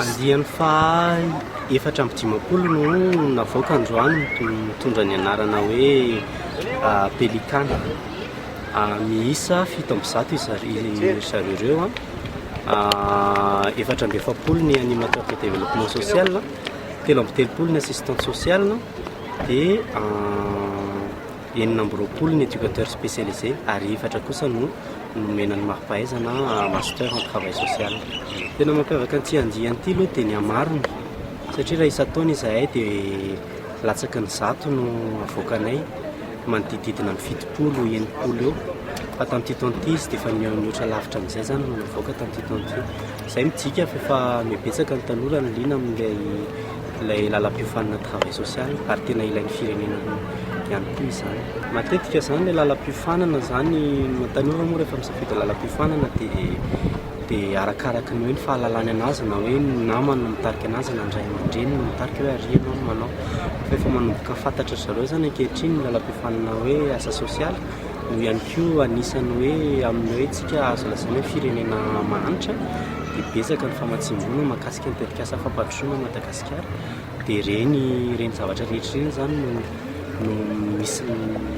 Andiany faha 54 no navoaka androany, mitondra ny anarana hoe Pelikana. Miisa 107 izy zareo ireo, 44 ny animateur de développement social, 33 ny assistante sociale dia 26 ny éducateur spécialisé ary efatra kosa no nomena ny mari-pahaizana master en travail social. Tena mampiavaka an'ity andiany ity aloha dia ny hamarony, satria raha isan-taona izahay dia latsaky ny 100 no avoakanay, manodidididina ny 70, 60 eo, fa tamin'ity taona ity izy dia efa nihoatra lavitra an'izay izany no navoaka tamin'ity taona ity. Izay midika fa efa mibetsaka ny tanora no liana amin'ilay ilay lalam-piofanana travail social ary tena ilain'ny firenena ihany koa izany. Matetika izany ilay lalam-piofanana izany, ny tanora moa rehefa misafidy lalam-piofanana dia dia arakaraka ny hoe ny fahalalany anazy na hoe ny namany no mitarika anazy na ny ray aman-dreniny no mitarika hoe ary ianao no manao. Fa efa manomboka fantatra ry zareo izany ankehitriny ny lalam-piofanana hoe asa sosialy no ihany koa anisan'ny hoe amin'ny hoe tsika azo lazaina hoe firenena mahantra dia betsaka ny famatsiam-bola mahakasika ny tetikasa fampandrosoana Madagasikara dia ireny zavatra rehetra ireny izany no no misy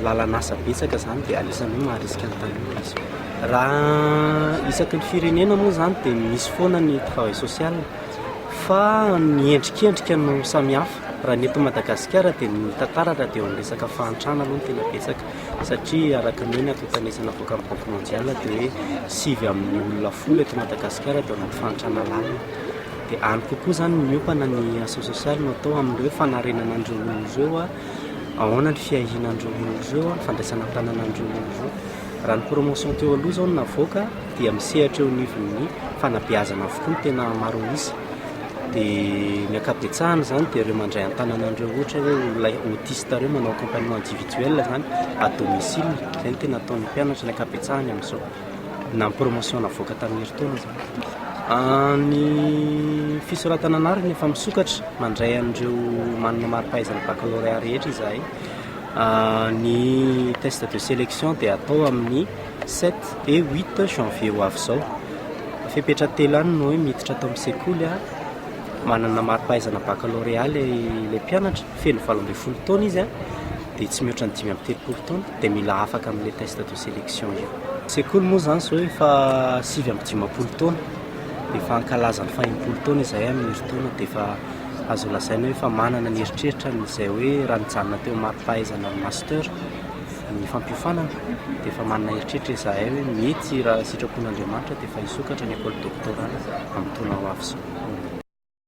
lalan'asa betsaka izany dia anisan'ny hoe maharisika ny tanora izy io. Raha isaky ny firenena moa izany dia misy foana ny travail social fa ny endrikendrika no samihafa. Raha ny eto Madagasikara dia ny tantara raha dia eo amin'ny resaka fahantrana aloha no tena betsaka satria araka ny hoe ny antontan'isa navoakan'ny Banque mondiale dia hoe 9 amin'ny olona 10 eto Madagasikara dia ao anaty fahantrana lalina. Dia any kokoa izany miompana ny asa sosialy no atao amin'ireo hoe fanarenana an'ireo olona ireo, ahoana ny fiahiana an'ireo olona ireo, ny fandraisana an-tanana an'ireo olona ireo. Raha ny promotion teo aloha izao no navoaka dia misehatra eo anivon'ny fanabeazana avokoa no tena maro an'isa. Dia ny ankabetsahany izany dia ireo mandray an-tanana an'ireo ohatra hoe olona autiste ireo manao accompagnement individuel izany à domicile, izay no tena ataon'ny mpianatra ny ankabetsahany amin'izao. Na ny promotion navoaka tamin'ny herintaona izany. Ny fisoratana anarana efa misokatra, mandray an'ireo manana mari-pahaizana baccalauréat rehetra izahay. Ny test de sélection dia atao amin'ny 7 et 8 janvier ho avy izao. Fepetra telo ihany no hoe miditra ato amin'ny sekoly, manana mari-pahaizana baccalauréat ilay mpianatra, feno 18 taona izy dia tsy mihoatra ny 35 taona dia mila afaka amin'ilay test de sélection io. Sekoly moa izany izao efa 59 taona, efa hankalaza ny faha-60 taona izahay amin'ny herintaona dia efa azo lazaina hoe efa manana ny eritreritra izay hoe raha nijanona teo amin'ny mari-pahaizana ny master ny fampiofanana dia efa manana eritreritra izahay hoe mety raha sitrapon'Andriamanitra dia efa hisokatra ny école doctorale amin'ny taona ho avy izao.